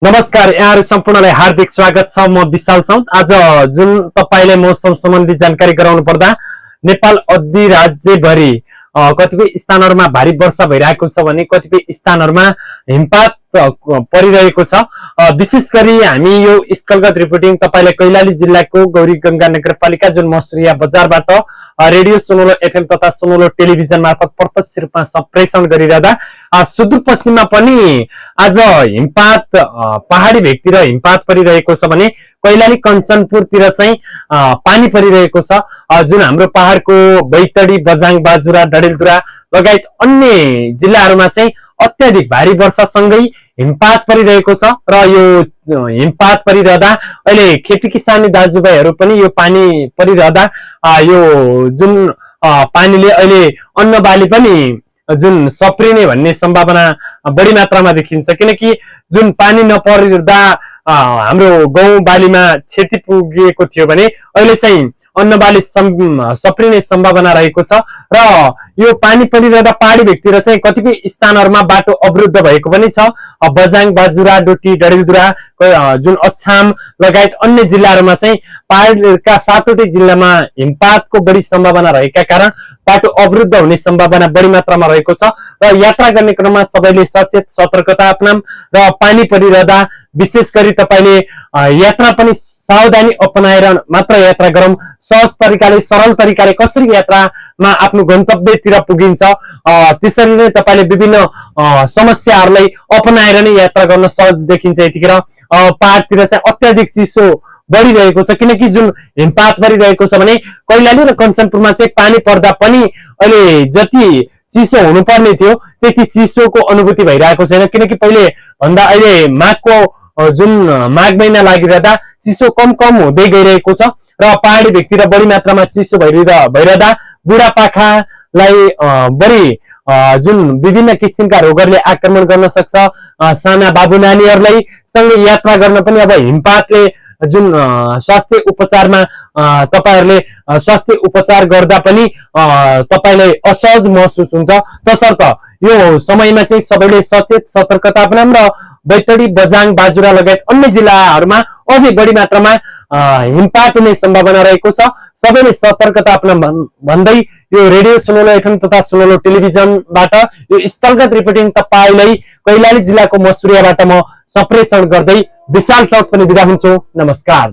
नमस्कार यहाँहरु सम्पूर्णलाई हार्दिक स्वागत छ। म विशाल साउन्त। आज जुन तपाईलाई मौसम सम्बन्धी जानकारी गराउनु पर्दा नेपाल अधिराज्यभरि कतिपय स्थानहरुमा भारी वर्षा भइरहेको छ भने कतिपय स्थानहरुमा हिमपात परिरहेको छ। विशेष गरी हामी यो स्थलगत रिपोर्टिङ तपाईलाई कैलाली जिल्लाको गौरीगंगा नगरपालिका जुन मसुरिया बजारबाट रेडियो सुनौलो एफएम तथा सुनौलो टेलिभिजन मार्फत प्रत्यक्ष रूपमा सम्प्रेषण गरिरहँदा सुदूरपश्चिममा पनि आज हिमपात पहाडी भेगतिर हिमपात परिरहेको छ भने कैलाली कञ्चनपुरतिर चाहिँ पानी परिरहेको छ। जुन हाम्रो पहाडको बैतडी बजाङ बाजुरा डडेलधुरा लगायत अन्य जिल्लाहरुमा चाहिँ अत्याधिक भारी वर्षासँगै हिमपात परिरहेको छ र यो हिमपात परिरहँदा अहिले खेती किसानी दाजुभाइहरु पनि यो पानी परिरहँदा यो जुन पानीले अहिले अन्नबाली पनि जुन सप्रिने भन्ने सम्भावना बढी मात्रामा देखिन्छ। किनकि जुन पानी नपरिरहँदा हाम्रो गाउँ बालीमा क्षति पुगेको थियो भने अहिले चाहिँ अन्नबाली सप्रिने सम्भावना रहेको छ र यो पानी परिरहँदा पहाडी भेगतिर चाहिँ कतिपय स्थानहरुमा बाटो अवरुद्ध भएको पनि छ। बजाङ बाजुरा डोटी डडेलधुरा जुन अछाम लगायत अन्य जिल्लाहरुमा चाहिँ पहाडका सातवटै जिल्लामा हिमपातको बढी सम्भावना रहेका कारण बाटो अवरुद्ध हुने सम्भावना बढी मात्रामा रहेको छ र यात्रा गर्ने क्रममा सबैले सचेत सतर्कता अपनाम र पानी परिरहँदा विशेष गरी तपाईले यात्रा पनि सावधानी अपनाएर मात्र यात्रा गरौं। सहज तरिकाले सरल तरिकाले कसरी यात्रामा आफ्नो गन्तव्यतिर पुगिन्छ त्यसरी नै तपाईले विभिन्न समस्याहरुलाई अपनाएर नै यात्रा गर्न सहज देखिन्छ। यतिखेर पहाडतिर चाहिँ अत्याधिक चिसो बढिरहेको छ किनकि जुन हिमपात परिरहेको छ भने कैलाली र कञ्चनपुरमा चाहिँ पानी पर्दा पनि अहिले जति चिसो हुनुपर्ने थियो त्यति चिसोको अनुभूति भइरहेको छैन। किनकि पहिले भन्दा अहिले जुन माघ महिना लागिरहँदा चिसो कम हुँदै गइरहेको छ र पहाडी भेगतिर बढी मात्रामा चिसो भइरहँदा बुढापाकालाई बढी जुन विभिन्न किसिमका रोगहरुले आक्रमण गर्न सक्छ। साना बाबु नानीहरुलाई सँगै यात्रा गर्न पनि अब हिमपातले जुन स्वास्थ्य उपचारमा तपाईहरुले स्वास्थ्य उपचार गर्दा पनि तपाईलाई असहज महसुस हुन्छ। तसर्थ यो समयमा चाहिँ सबैले सचेत सतर्कता अपनाउँ र बैतडी बजाङ बाजुरा लगायत अन्य जिल्लाहरुमा अझै बढी मात्रामा हिमपात हुने सम्भावना रहेको छ। सबैले सतर्कता अपनाउँ भन्दै यो रेडियो सुनौलो एफएम तथा सुनौलो टेलिभिजनबाट यो स्थलगत रिपोर्टिङ तपाईलाई कैलाली जिल्लाको मसुरियाबाट म सम्प्रेषण गर्दै विशाल साउथ पनि बिदा हुन्छु। नमस्कार।